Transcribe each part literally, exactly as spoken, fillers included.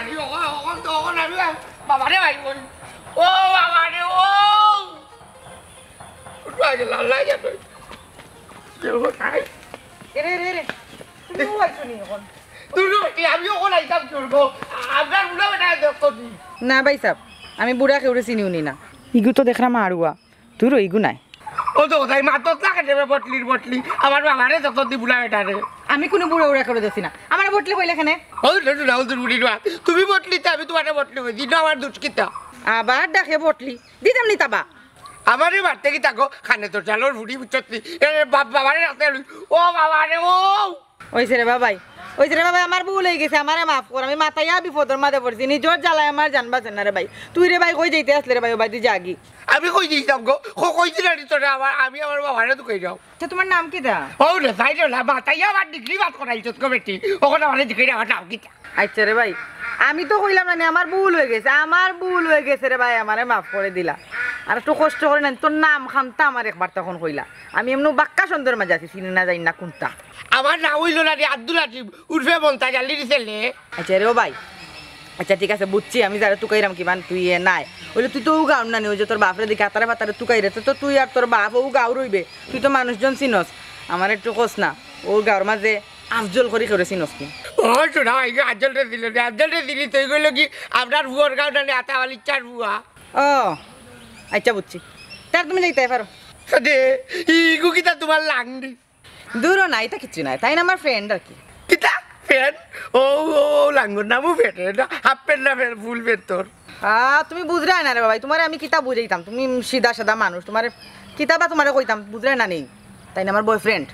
আমি অখন, অখন তো, অখন আমি বাবারে ভাই বল। ও বাবারে, ও! উঠবা গেল, আল্লাহ জানে। কেউ নাই। এরে, এরে, এরে। তুমিও আইছো নি অখন? দুরু, কি আমি অখন আইতাম চলবো? আপনার বুড়া বেটা দেখতো নি? না ভাই সাহেব, আমি বুড়া কেউরে চিনিও নি না। ইগু তো দেখরাম আড়ুয়া। দুরু, ইগু নায়। ও তো তাই মাতত লাগে দেবে বটলির বটলি। আমার বাবারে দেখতো দি বুড়া বেটারে। আমি কুনু বুড়া উড়া কেউরে দেখছি না। আমারে বটলি কইলে কেনে? ও দুরু, দুরু, দুরু, দুরু, তুমি বটলিতে, আমি তুমারে বটলি কইছি। ইনো আমার দুষ কিতা? আবার ডাকে বটলি। দিতাম নি তাবা। আমারে মারতে কিতা গো, কানে তো চালর ফুড়ি বুঝছত নি। এ, বাপ, বাবারে রাখতে লই। ও বাবারে, ও! ওইছে রে বাবাই, ওইছে রে বাবাই, আমার ভুল অইগেছে, আমারে মাফ কর। আমি মাতাইয়া বিপদর মাঝে পড়ছি, নিজর জ্বালায় আমার জান বাঁচে না রে ভাই। তুই রে ভাই কই যাইতে আসলে রে ভাই, ও বাদি যাগি। আমি কই যাইতাম গো, ক-, কই দিলাম নি তোরে আমার, আমি আমার বাবারে তো কই যাও। আচ্ছা, তুমার নাম কিতা? ও রে, যাই রে, না, মাতাইয়া আমার ডিগ্রি বাদ করাইছত গো বেটি। অখন আমারে জিকাই আমার নাম কিতা? আচ্ছা রে ভাই, আমি তো কইলাম না নি, আমার ভুল অইগেছে, আমার ভুল অইগেছে রে ভাই, আমারে মাফ করি দিলা। আর একটু কষ্ট করি না, তোর নাম খানতা আমার একবার তখন কইলা। আমি এমনে বাক্কা সন্দেহর মাঝে আছি, চিনি না, জানি না কুনটা। আমার নাম অইলো না রে আব্দুল আজিম, উরফে মন্তাজ আলীর ছেলে। আচ্ছা রে ও ভাই, আচ্ছা ঠিক আছে, বুঝছি, আমি যারে তুকাইরাম কিমান তুই এ নায়। অইলে তুই তো ও গাউর না নি, ওই যে তোর বাফরে দেখি আতারে ফাতারে তুকাইরে, তো, তো তুই আর তোর বাফ ও গাউর অইবে, তুই তো মানুষজন চিনস, আমার একটু কস না, ও গাউর মাঝে আফজল করি কেউরে চিনস নি? ও শোনা, এই যে আফজলরে চিনি রে, আফজলরে চিনি তো, ইগু অইলো কি আপনার ফুয়ার গাউর না নি, আতা আলিচ্চার ফুয়া। ও, আচ্ছা বুঝছি, তার তুমি যাইতায় পারো। দে, ইগু কিতা তুমার লাংড়ি? দুরু না, ইতা কিচ্ছু নায়, তাইন আমার friend আর কি। কিতা? Friend? ও, ও, ও, লাঙ্গর নামও friend, ইটা half pant না friend, full pant তোর। আ, তুমি বুঝরায় না রে বাবাই, তুমারে আমি কিতা বুঝাইতাম, তুমি সিধা সাদা মানুষ, তুমারে কিতা বা তুমারে কইতাম, বুঝরায় না নি? তাইন আমার boyfriend।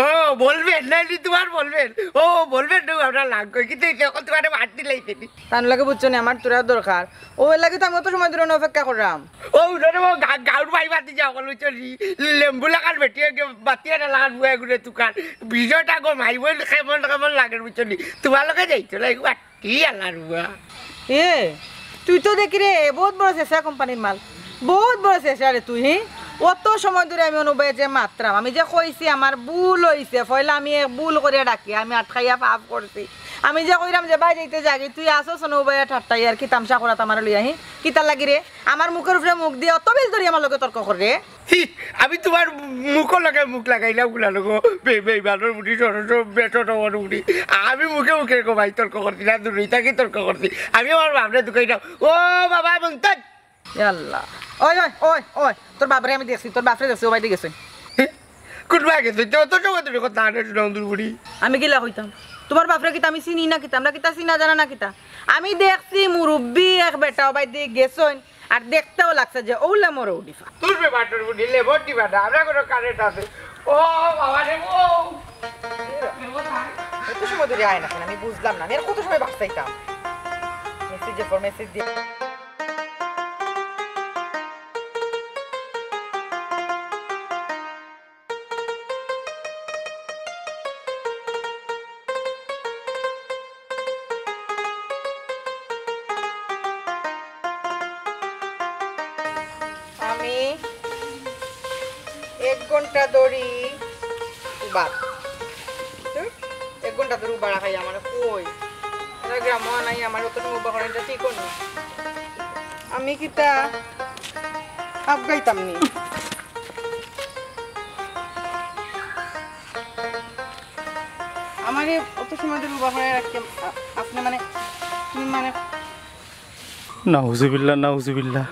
ও, বলবেন, না নি তুমার বলবেন। ও, বলবেন না, আমরা লাগ কই, কিন্তু এই যে অখন তুমারে মার দিলাইছে নি। তান লগে বুঝছো নি, আমার তোরা দরকার। ও, এর লাগি তো আমি অত সময় ধরে অপেক্ষা কররাম। ও, উনারে ও গা-, গাউর ভাই বাতি যাও, বলো, চলি। লেম্বু লাগার বেটি, একে বাতি আনা লাগার বুয়া ঘুরে তুকার। বিষয়টা গো, মাই বইন কেমন কেমন লাগে, বুঝছো নি? তুমার লগে যাইতো না, একবার কি আলার বুয়া। এ, তুই তো দেখি রে, বহুত বড় শেষা কোম্পানির মাল। বহুত বড় শেষা রে তুই, হি? অত সময় ধরে আমি অনুবায় যে মাতরাম, আমি যে কইছি আমার ভুল অইছে, পয়লা আমি এক ভুল করিয়া ডাকি, আমি আটকাইয়া পাপ করছি। আমি যে কইরাম যে ভাই যাইতে যাগি, তুই আসস অনুবায় ঠাট্টাই আর কি তামশা করাত আমারে লইয়া, হি? কিতার লাগি রে? আমার মুখর উপরে মুখ দিয়া অত বেল ধরি আমার লগে তর্ক করে রে? হি, আমি তুমার মুখর লগে মুখ লাগাইলাম গুলা লোক, বে-, বেইমানর বুড়ি, সরস বেটর বুড়ি। আমি মুখে মুখে কো ভাই তর্ক করছি না, দূরেই থাকি তর্ক করছি। আমি আমার বাপরে তুকাইলাম, ও বাবা মন্তাজ, এ আল্লাহ। ওই, ওই, ওই, ওই, তোর বাপরে আমি দেখছি, তোর বাপরে দেখছি, ও বাইদি গেছে। হে? কোন বায় গেছে? তো, তো সবাই তুমি কথা আনে শুনাও দূর বুড়ি। আমি কিলা কইতাম? তুমার বাপরে কিতা আমি চিনি না কিতা? আমরা কিতা চিনা জানা না কিতা? আমি দেখছি মুরব্বি এক বেটা ও বাইদি গেছইন, আর দেখতেও লাগছে যে ওলা মোর উডিফা। তোর বে বাটর বুড়ি, লে ভর্তি বাটা, আমরা কোনো কারেন্ট আছে। ও বাবা রে, ও। এত সময় ধরে আয় না কেন? আমি বুঝলাম না। আমি আর কত সময় বাঁচাইতাম? মেসেজের পর মেসেজ দিয়ে। আমি এক ঘন্টা ধরি উবাত। হুম? এক ঘন্টা ধরি উবা রাখাই আমার কই? এরা গ্রামও নাই, আমার অত সময় উবা করা, এটা ঠিক না। আমি কিতা আফগাইতাম নি? আমারে অত সময় ধরি উবা করে রাখতে আ-, আপনি মানে, তুমি মানে নাউজুবিল্লাহ, নাউজুবিল্লাহ।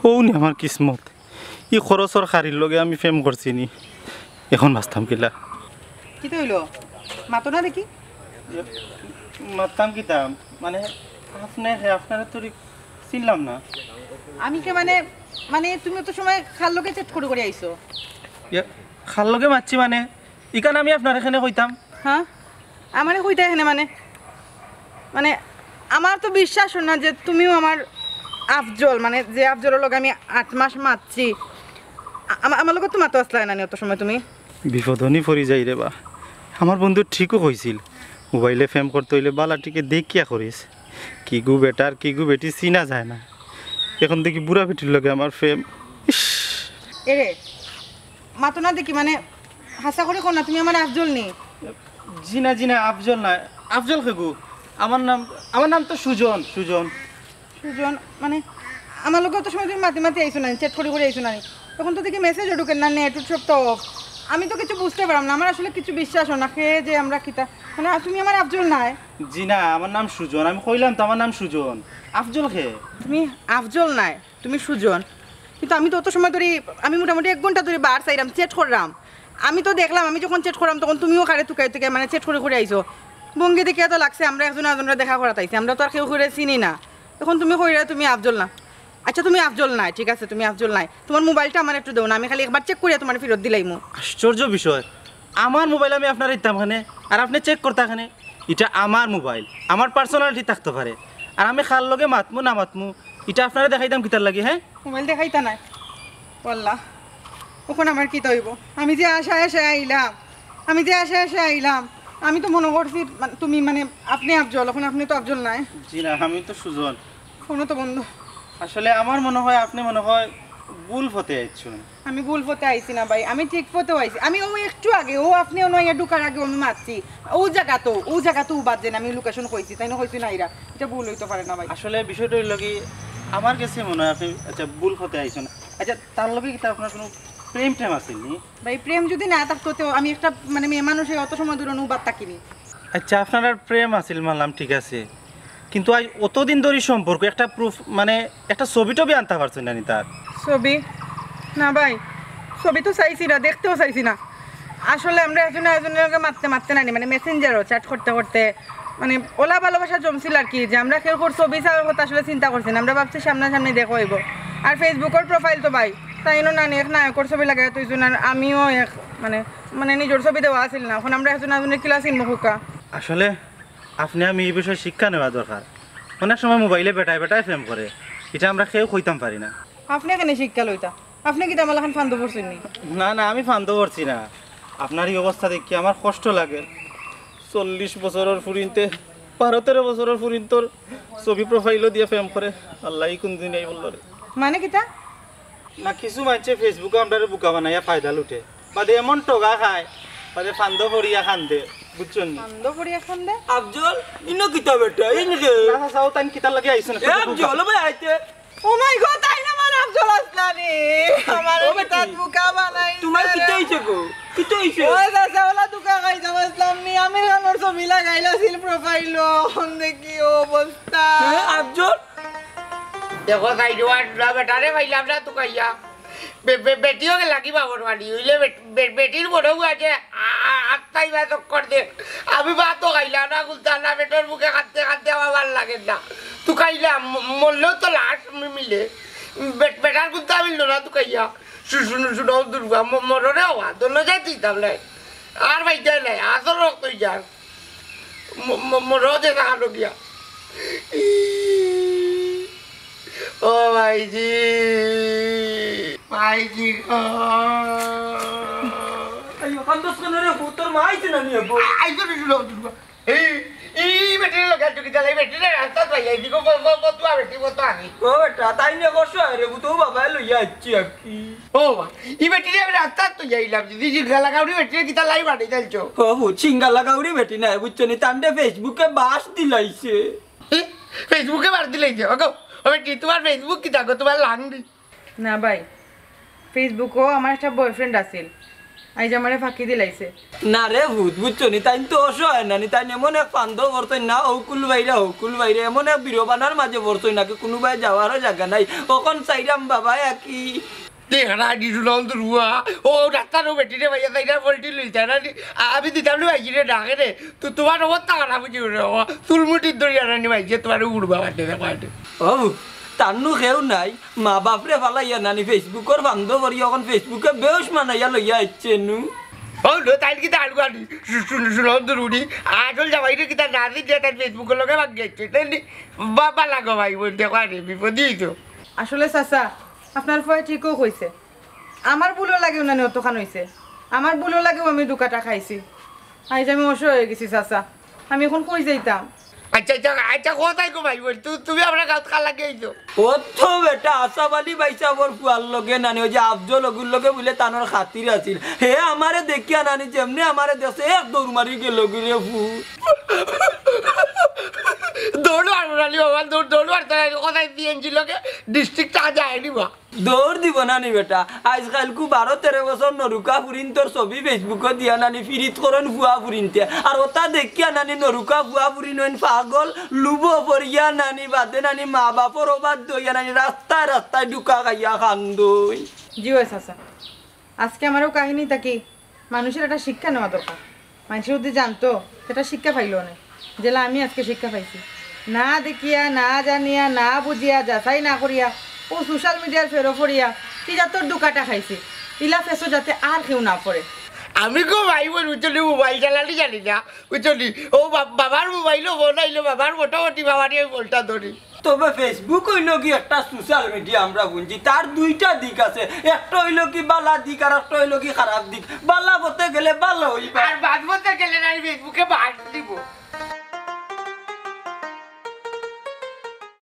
অউ নি আমার কিসমত। ই খরচর খারির লগে আমি প্রেম করছি নি। এখন বাঁচতাম কিলা? কিতা অইলো? মাতো না দেখি। মাততাম কিতা? মানে, আপনে কে? আপনারে তো রি-, চিনলাম না। আমি কে মানে, মানে তুমি অত সময় কার লগে chat করি করি আইছো? ইয়া, কার লগে মাতছি মানে? ইখান আমি আপনারে কেনে কইতাম? হ্যাঁ? আমারে কইতা কেনে মানে? মানে, আমার তো বিশ্বাস অয় না যে তুমিও আমার আফজল, মানে, যে আফজলর লগে আমি আট মাস মাতছি। আ-, আমা-, আমার লগে তো মাতো আছলায় না নি অত সময় তুমি। বিপদো নি পড়ি যাই রে বা। আমার বন্ধু ঠিকউ কইছিল, মোবাইলে প্রেম করতে অইলে বালা টিকে দেখিয়া করিস। কিগু বেটা আর কিগু বেটি চিনা যায় না। এখন দেখি বুড়া বেটির লগে আমার প্রেম। ইস! এরে, মাতো না দেখি, মানে, হাছা করি কও না, তুমি আমার আফজল নি? জি না, জি না, আফজল না। আফজল কেগু? আমার নাম, আমার নাম তো সুজন। সুজন। সুজন, মানে, আমার লগে অত সময় তুমি মাতি মাতি আইছো না, চ্যাট করি করি আইছো না। এখন তো দেখি মেসেজও ঢুকে না, নেট উৎসব তো অফ। আমি তো কিছু বুঝতে পারলাম না, আমার আসলে কিছু বিশ্বাস হয় না। কে যে আমরা কিতা, মানে, তুমি আমার আফজল নায়। জি না, আমার নাম সুজন। আমি কইলাম তো আমার নাম সুজন। আফজল কে? তুমি আফজল নায়, তুমি সুজন। কিন্তু আমি তো অত সময় ধরে, আমি মোটামুটি এক ঘন্টা ধরে বার চাইলাম, চ্যাট করলাম। আমি তো দেখলাম, আমি যখন চ্যাট করলাম তখন তুমিও কারে তুকাই তুকাই, মানে, চ্যাট করে করে আইছো। ভঙ্গি দেখিয়া তো লাগছে আমরা একজন আরেকজনরে দেখা করাত আইছি, আমরা তো আর কেউ কেউরে চিনি না। এখন তুমি কইরা তুমি আফজল না। আচ্ছা, তুমি আফজল নায়, ঠিক আছে, তুমি আফজল নায়। তোমার মোবাইলটা আমার একটু দেও না, আমি খালি একবার চেক করিয়া তোমার ফেরত দিলাইমু। আশ্চর্য বিষয়, আমার মোবাইল আমি আপনারে দিতাম কেনে, আর আপনে চেক করতা কেনে? ইটা আমার মোবাইল, আমার পার্সোনালিটি থাকতো পারে। আর আমি কার লগে মাতমু না মাতমু, ইটা আপনারে দেখাইতাম কিতার লাগি, হ্যাঁ? মোবাইল দেখাইতা নায়। ওয়াল্লা, এখন আমার কিতা অইবো? আমি যে আশায় আশায় আইলাম, আমি যে আশায় আশায় আইলাম, আমি তো মনো করছি, মানে, তুমি, মানে, আপনে আফজল, এখন আপনে তো আফজল নায়। জি না, আমি তো সুজন। ফোনও তো বন্ধ। আসলে আমার মনো হয় আপনে মনো হয় ভুল পথে আইছইন। আমি ভুল পথে আইছি না ভাই, আমি ঠিক পথেউ আইছি। আমি অউ একটু আগে, অউ আপনে অনো আইয়া ঢুকার আগেউ আমি মাতছি, অউ জাগাত, অউ জাগাত উবাত যেন আমি লোকেশন কইছি, তাইন কইছইন আইরা। ইটা ভুল অইতো পারে না ভাই। আসলে বিষয়টা অইলো কি, আমার গেছে মনো হয় আপনে, আচ্ছা, ভুল পথে আইছইন। আচ্ছা, তার লগে কিতা আপনার কুনু প্রেম টেম আছিল নি? ভাই, প্রেম যুদি না থাকতো, তে আমি একটা, মানে, মেয়ে মানুষ অইয়া অত সময় ধরে উবাত থাকি নি। আচ্ছা, আপনার আর প্রেম আছিল মানলাম, ঠিক আছে, কিন্তু আইজ অতদিন ধরি সম্পর্ক, একটা প্রুফ, মানে, একটা ছবি টবি আনতা পারছইন না নি তার? ছবি? না ভাই, ছবি তো চাইছি না, দেখতেও চাইছি না। আসলে আমরা একজনে আরেকজনর লগে মাততে মাততে নানি, মানে, মেসেঞ্জারো চ্যাট করতে করতে, মানে, অলা ভালোবাসা জমছিল আর কি, যে আমরা কেউ কেউর ছবি চাওয়ার কথা আসলে চিন্তা করছি না। আমরা ভাবছি সামনাসামনি দেখা অইবো। আর Facebook-অর প্রোফাইল তো ভাই, তাইনও নানি এক নায়কর ছবি লাগাইয়া থইছইন, আর আমিও এক, মানে, মানে, নিজর ছবি দেওয়া আছিল না। এখন আমরা একজনে আরেকজনরে কিলা চিনমু কউক্কা? আসলে আপনে আমি ই বিষয়ে শিক্ষা নেওয়া দরকার। অনেক সময় মোবাইলে বেটায় বেটায় প্রেম করে, ইটা আমরা কেউ কইতাম পারি না। আপনে কেনে শিক্ষা লইতা? আপনে কিতা আমার লাখান ফান্দো পড়ছইন নি? না, না, আমি ফান্দো পড়ছি না। আপনার ই অবস্থা দেখিয়া আমার কষ্ট লাগে। চল্লিশ বছরর ফুরিন্তে, বারো তেরো বছরর ফুরিন্তর ছবি প্রোফাইলো দিয়া প্রেম করে। আল্লায়, ই কুন দিন আইবো রে। মানে কিতা? না, কিছু মানষে Facebook-ও আমরারে বুকা বানাইয়া ফায়দা লুটে, বাদে এমন ঠগা খায়, বাদে ফান্দো পড়িয়া কান্দে, বুঝছইন নি? ফান্দো পড়িয়া কান্দে? আফজল, ইনো কিতা বেটা, ইনকে? না, চাচা, অউ তাইন কিতার লাগি আইছইন? এ আফজল, ও ভাই আইতে। ও মাই গড, তাইন আমার আফজল আছলা নি। আমার ও বেটি, কিতা বুকা বানাই। তোমার কিতা অইছে গো? কিতা অইছে? ওই চাচা, অলা ধুকা খাইতাম আছলাম নি। আমির খানর ছবি লাগাইলা আছিল প্রোফাইলো। অখন দেখি অউ অবস্থা। হ্যাঁ, আফজল? দেখো, সাইডওয়ার দুলা বেটারে পাইলাম না তুকাইয়া। বে-, বে-, বেটিও গেলা কি বাবর বাড়ি? অইলে বেট-, বে-, বেটির বড় আছে, আ-, আ-, আত্মাই বা চক্কর দে। আমি ভাতও খাইলাম না, গুলতাম না, পেটর ভুকে কাঁদতে কাঁদতে আমার ভালা লাগে না। তুকাইলাম, ম-, মরলেও তো লাশ মি-, মিলে। বে-, বেটার গুলতা মিললো না তুকাইয়া। শু-, শুনো, শুনো, দুর্গা, ম-, মরণে হওয়া, দোনো যাইতে দিতাম না। আর ভাই যায় নাই, আসল রক্ত অই যার। ম-, ম-, মরো যে না হাঁটো গিয়া। ই, ও ভাইজি, ভাইজি গো। আইও, কান্দস কেনে রে, তোর মা আইছে না নি? আইছো রে, শুনো, শুনো। এই, এই বেটির লগে একটু কিতা লাগে, বেটিরে রাস্তাত পাইয়া, এদিকে ব-, ব-, বতুয়া বেটি, বতুয়া আমি। ও বেটা, তাইন কষ্ট অয় রে, তো বাবায় লইয়া আইছি আর কি। ও বা, ই বেটিরে আমি রাস্তাত তো যাইলাম, যদি জিঙ্গালাগাউরি বেটিরে কিতা লাই বাড়ি যাইছো? ও, সিঙ্গালাগাউরি বেটি নায়, বুঝছো নি? তানরে Facebook-এ বাস দিলাইছে। Facebook-এ বাস দিলাইছে, ওগো, ও বেটি, তোমার Facebook কিতা গো, তোমার লাংড়ি। না ভাই, Facebook-ও আমার একটা বয়ফ্রেন্ড আছিল, আইজ আমারে ফাঁকি দিলাইছে। না রে ভূত, বুঝছো নি? তাইন তো অসহায় না নি, তাইন এমন এক ফান্দো পড়ছইন না, হকুল বাইরা, হকুল বাইরা, এমন এক বিরবানার মাঝে পড়ছইন নাকি কুনুবায় যাওয়ারও জাগা নাই। অখন চাইরাম বাবা একই। দেখরা, ডিজুলন দুরুয়া, ও রাস্তার ও বেটিরে ভাইয়া চাইরা পল্টি লইতা না নি, আমি দিতাম নি ভাইজিরে ডাকে রে, তো তোমার অবস্থা খারাপ অইছে রে, ও চুলমুটির দড়ি আনানি ভাইজিয়ে তোমার উড়বা বাটে রে, বাটে। ও, তার নু কেউ নাই, মা বাপরে ফালাইয়া নানি Facebook-অর ফান্দো পড়ি, অখন Facebook-এ বেউস বানাইয়া লইয়া আইছে নু। ও লো, তাইন কিতা আলু আলি, শু-, শুন, শুনো, দুরুনি, আসল জামাইরে কিতা না দিলে তাইন Facebook-অর লগে ভাগি আইছে, তাইন নি? বাবা লাগো ভাই, বোন, দেখো আরে, বিপদই তো। আসলে চাচা, আপনার ফুয়ায় ঠিকও কইছে, আমার ভুলর লাগিউ নানি অতখান অইছে, আমার ভুলর লাগিউ আমি ধুকাটা খাইছি। আইজ আমি অসহায় অই গেছি চাচা, আমি অখন কই যাইতাম? আচ্ছা, আচ্ছা, আচ্ছা, কোথায় গো ভাই বোন? তু-, তুমি আমরা গাঁত কার লাগি আইছো? অত বেটা আসাব আলী ভাইসাবর ফুয়ার লগে নানি, ওই যে আফজল অগুর লগে বুলে তানর খাতির আছিল। হে আমারে দেখিয়া নানি যেমনে আমারে দেখছে, এক দৌড় মারি গেল গি রে ভূত। দৌড় মারবো না নি বাবা, দৌড়, দৌড় মারতে না নি, কোথায় সিএনজি লগে ডিস্ট্রিক্ট আ যায়নি বা। দৌড় দিব না নি বেটা, আইজ কাইলকু বারো তেরো বছর নরুকা ফুরিন্তর ছবি Facebook-ও দিয়া নানি ফিরিত করইন ফুয়া ফুরিন্তে। আর ওটা দেখিয়া নানি নরুকা ফুয়া ফুরিন অইন পাগল, লুবো পড়িয়া নানি বাদে নানি মা বাপর অবাধ্য অইয়া নানি রাস্তায় রাস্তায় ঢুকা খাইয়া কান্দইন। জি অয় চাচা, আজকে আমারও কাহিনী থাকি মানুষের একটা শিক্ষা নেওয়া দরকার। মানুষে যদি জানতো, সেটা শিক্ষা পাইলো না। যেলা আমি আজকে শিক্ষা পাইছি, না দেখিয়া, না জানিয়া, না বুঝিয়া, যাচাই না করিয়া, ও সোশ্যাল মিডিয়ার ফেরো ফড়িয়া কি জাতর ধুকাটা খাইছি, ইলা ফেসো যাতে আর কেউ না পড়ে। আমি গো ভাই বোন বুঝলি, মোবাইল চালানি জানি না বুঝলি। ও বাবার মোবাইলও ফোন আইলে বাবার মোটামুটি বাবারই আমি ফোনটা ধরি। তবে Facebook অইল কি একটা সোশ্যাল মিডিয়া, আমরা বুঝছি তার দুইটা দিক আছে, একটা অইল কি বালা দিক আর একটা অইল কি খারাপ দিক। বালা পথে গেলে বালা অইবা, আর বাদ পথে গেলে না Facebook-এ বাদ দিব।